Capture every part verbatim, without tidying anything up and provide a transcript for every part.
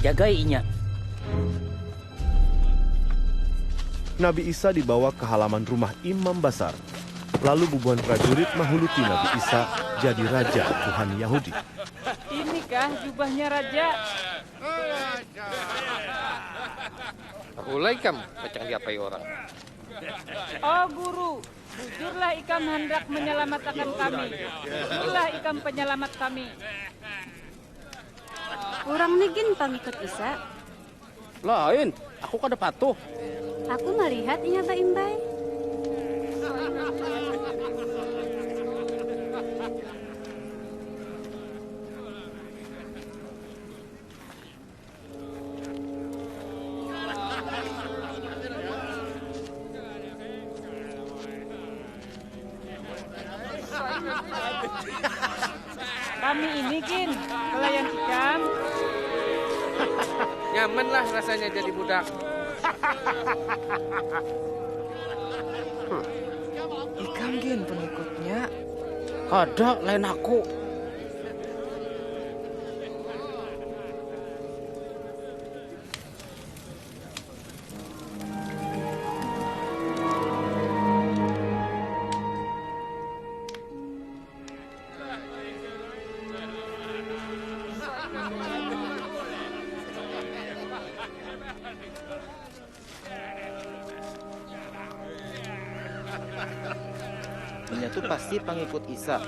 Jagai inya. Nabi Isa dibawa ke halaman rumah imam basar. Lalu bubuhan prajurit mahuluti Nabi Isa jadi raja Tuhan Yahudi. Inikah jubahnya raja? Bahula ikam pacang diapai orang. Oh guru, bujurlah ikam handak manyalamatakan kami. Inilah ikam panyalamat kami. Urang ni gin pangikut Isa. Lain, aku kada patuh. Aku malihat inya baimbai. Kami ini gin pelayan ikam. Nyaman lah rasanya jadi budak. Ikam gin pengikutnya. Kada, lain aku. Inya tu pasti pangikut Isa.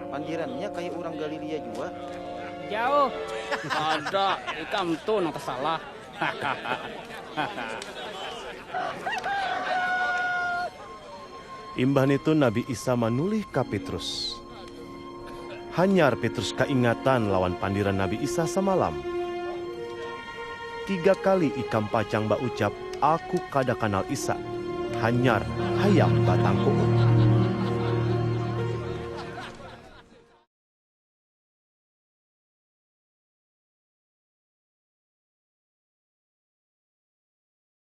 Pandirannya kaya urang Galilea jua. Jauh. Ada, ikam tu nang tasalah. Imbah nitu Nabi Isa manulih ka Petrus. Hanyar Petrus kaingatan lawan pandiran Nabi Isa samalam. Tiga kali ikam pacang baucap, Aku kada kanal Isa. Hanyar hayam batangkuuk.